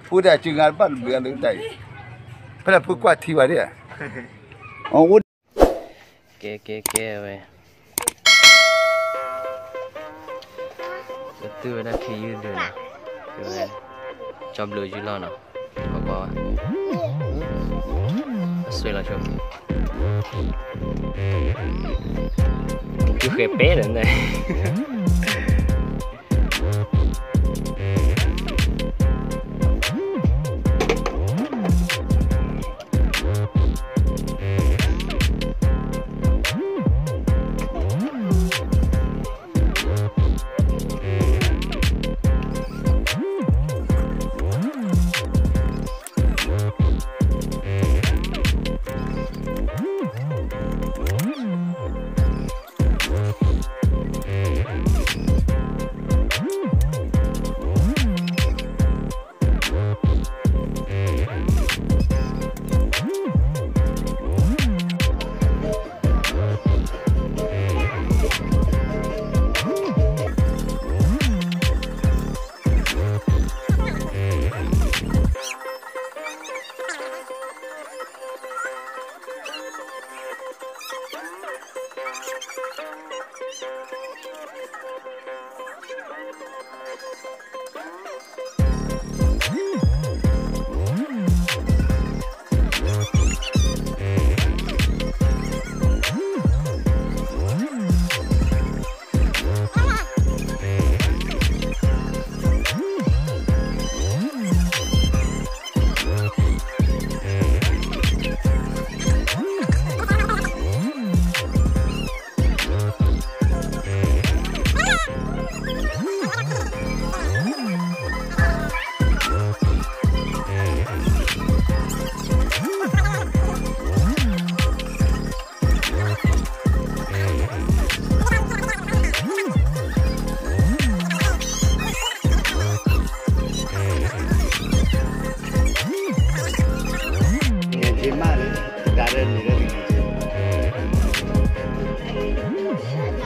ဖိတၢ်စူငါတဘၣ်တဘျုးအလၢတၢ်အံၤ, ဖဲလၢဖိကွၢ်ထံဘၣ်ဒၣ်, အိၣ်, ကဲကဲကဲဝဲ, ကသုဝဲဒၣ်ခံယုၢ်ဒုးနီၤ, ကဲဝဲ, ကၠီဘျုးယုၢ်လီၤနီၤ, ကွၢ်ကွၢ်ဝဲ, အစွဲလီၤဆိ, ယုၢ်ဃဲပဲဒီးန့ၣ်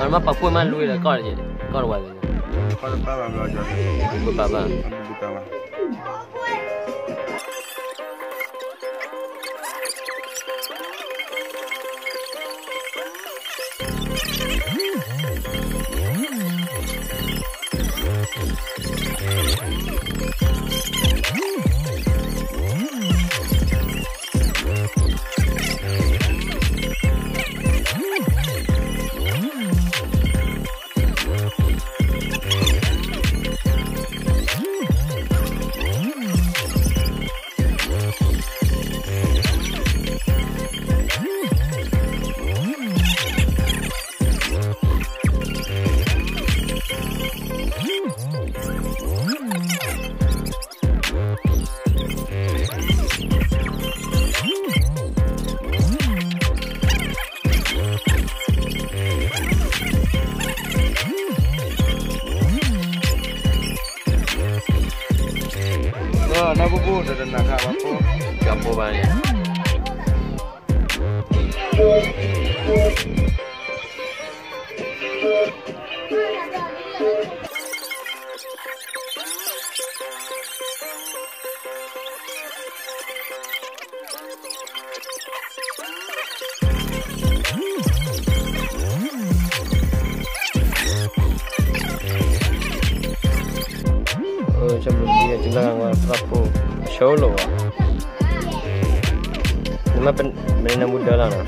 အမ့ၢ်ပာ်ဖှိၣ်မးလွံၢ်ဒီး ကီၢ်တဝဲ, ကီၢ်တပာ်ဘၣ်ဘျီ, ပာ်ဘၣ်, နၢ်ပူၤပူၤ တနၤခါဘၣ်ဖိ, ကၠီဖိဘၣ်န့ၣ် ကၠီဘျုးယဲ တုၤလၢအဝဲသရၣ်ဖိ ဆိလိာ်ဘၣ်, နမ့ၢ်နၢမူဒၢလီၤနီၤ,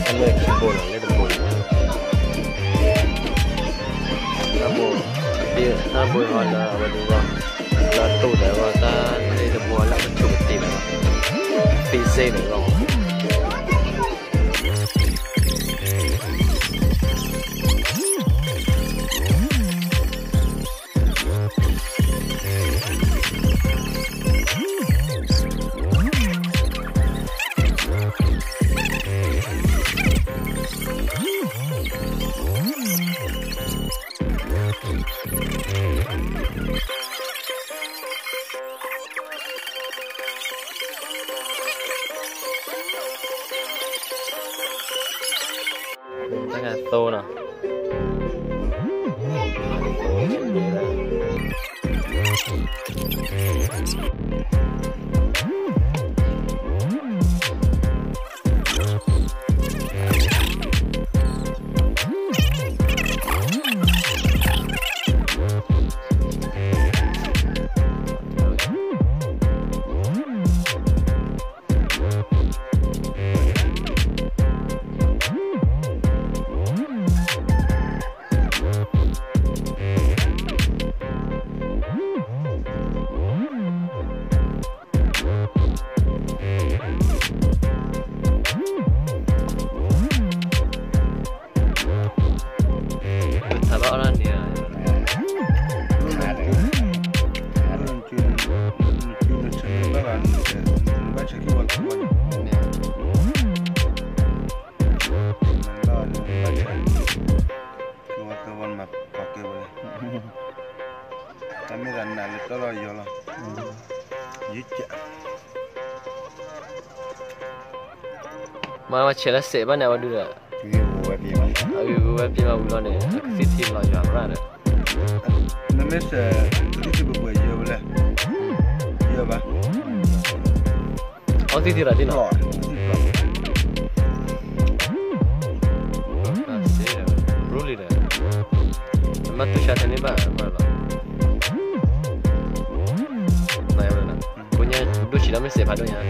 အမ့ၢ်ခံဘိနီၤ လၢတဘိန့ၣ် တၢ်ဘိ, တၢ်ဘိဟီလၢအဝဲဒၣ်ဂီၢ်, လၢအတိၢ်ဒီးအဂီၢ် တၢ်လၢတဘိလၢအကဆိးကတ့ၢ်ဒီး သ့စ့ၣ်န့ၣ်ဂီၢ် သိနီၤ. ပထးဘၣ်အီၣ်ဒၣ်န့ၣ်ဧါ, နကနဆၢန့ၢ်ဘၣ်ဘၣ်, နဘၣ်ဆဲးက့ၤဝဲလၢဝဲန့ၣ်, နဘၣ်ဆဲးက့ၤဝဲလၢဝဲန့ၣ်, က့ၤဝဲလၢဝဲန့ၣ်မၤပာ်ကဲဝဲလဲၣ်, တၢ်မ့ၢ်သးနးလၢတၢ်လီၢ်ယီၤလီၤ, ယက မ့ၢ်ဝဲဆဲးလၢစဲးဘၣ်န့ၣ် အဝဲဒုဒီး, အဂ့ၢ်ဝဲပ့မးဝံၤလီၤန့ၣ် အကသံၣ်ထံလီၤယွၤရၣ်ဒီး, နမ့ၢ်စဲး, ကသံၣ်ထံပှဲၤပှဲၤယဲဝဲလဲၣ်, ယဲဘၣ်, အီၣ်သံၣ်ထံရၣ်ဒ်နီၤ, ဘြူလံဒီး, နမ့ၢ်တူၢ်ဆါထဲန့ၣ်ဘၣ်မးလီၤ, ကိညါဒိၣ်ဆံးလီၤမ့ၢ်စဲးဖးဒိၣ်ညါ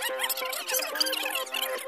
မ့ၢ်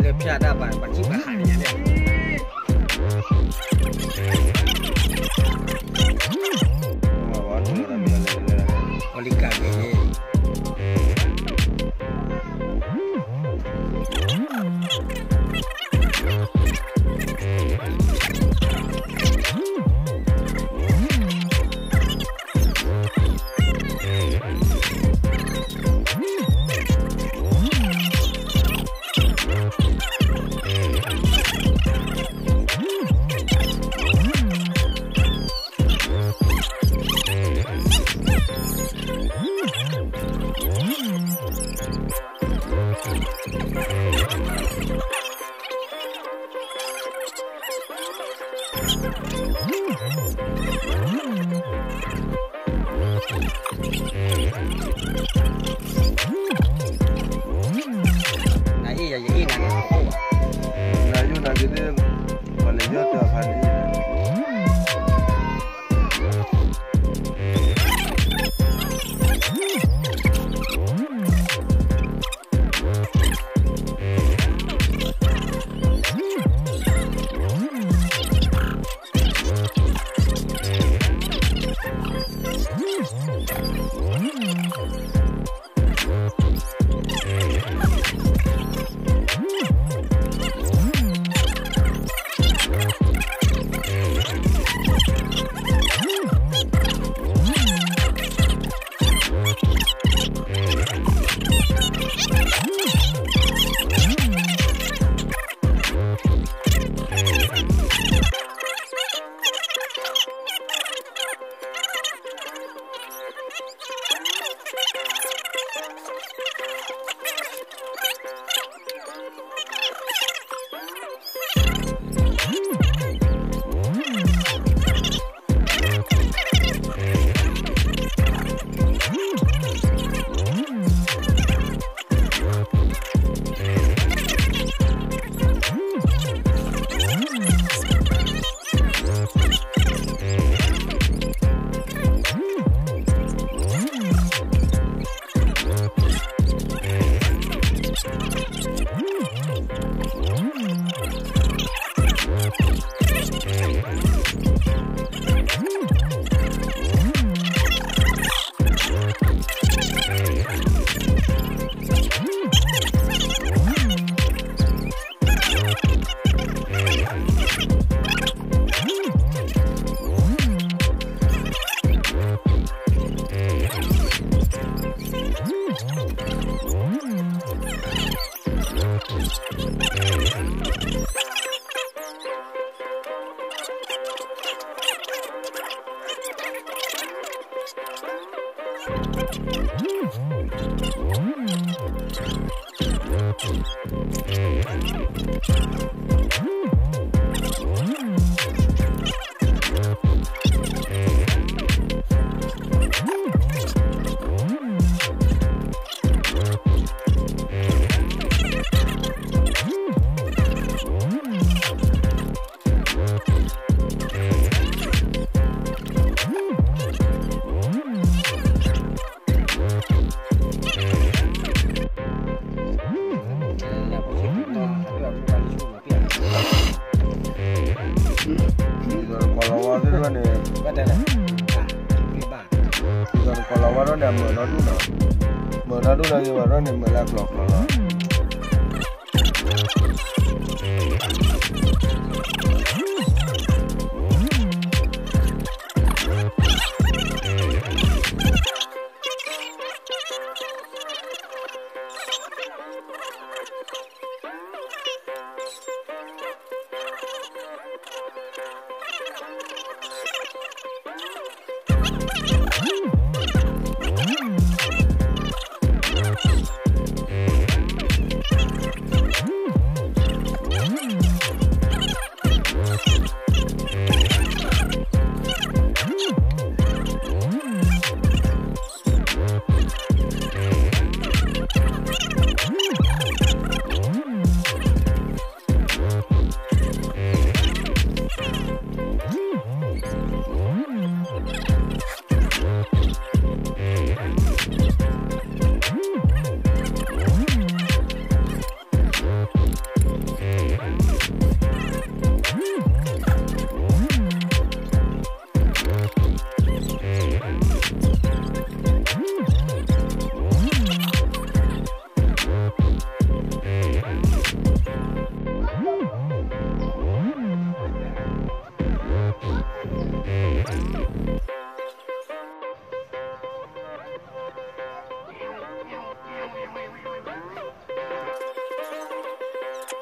လၢဖျါဒၣ်ပှၤ ပှၤကံၣ်ပှၤဟးန့ၣ်ညါန့ၣ် အီလံကၣ်က့ၤန့ၣ် နအ့ၣ်ယၤ ယအ့ၣ်နၤန့ၣ် တအိၣ်ဘၣ်. နယိၣ်နၤက့ၤသ့ၣ် ပှၤလဲၤယီၢ်တၢ်ဖးန့ၣ် ဒ်သိးနကိးလီၤဝါသ့ၣ်တဖၣ်န့ၣ်, ဒ်သိးနကိးလီၤဝါထီၣ်န့ၣ် အမုာ်နီၢ်ဒူၣ်နီၤ, မုာ်နီၢ်ဒူၣ်နီၤ ဂ့ၤဘၣ်ထီၣ်န့ၣ် မုာ်လၢကျိၤကျိၤလီ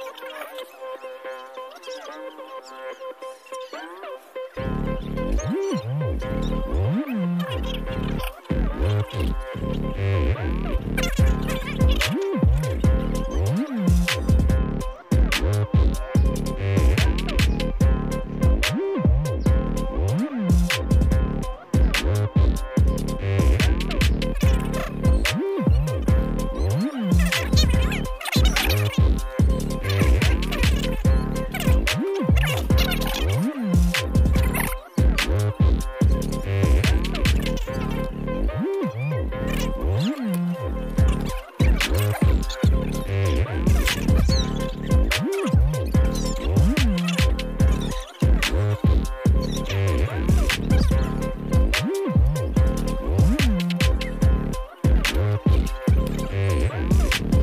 ၤ.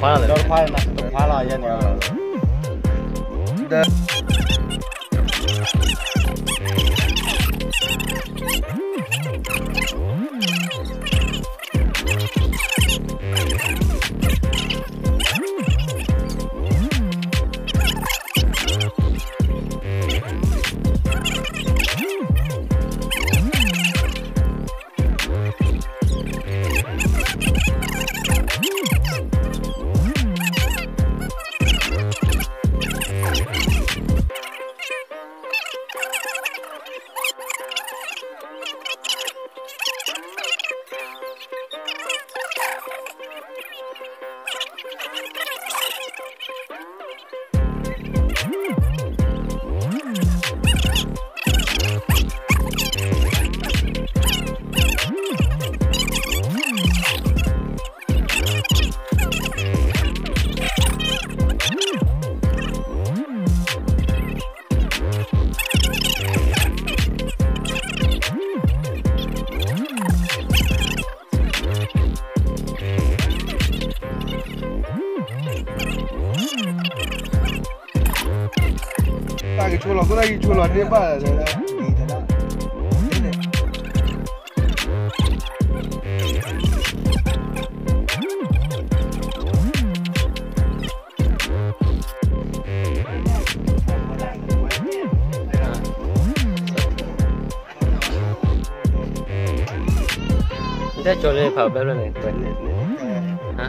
ဒီတဖၣ်လီၤ ယဲန့ၣ် တၢ်ကဆိလီၤ ခိၣ်တၢ်ကဆိလီၤန့ၢ်ဘၣ်လီၤ နတၢ်ကၠီလၢဖးဘဲဘျဲၣ်န့ၣ်, ဟါ,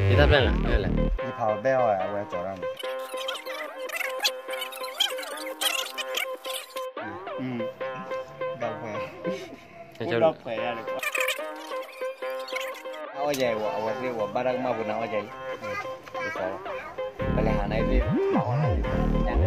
ယတၢ်ဘျဲၣ်လီၤ, ဖးဘဲအဝဲကၠီဒၣ်န့ၣ်, ဒီးပှဲၤ, ဒီးပှဲၤယါန့ၣ်, အီၣ်ယၤအံၤ အဝဲသ့ၣ်ဝဲဘၣ်တၢ်ကမၣ်ပူၤန့ၣ် အီၣ်ယၤအံၤ, ပလဲၤဟးန့ၣ်သ့ၣ်, မၤအီၣ်န့ၣ်,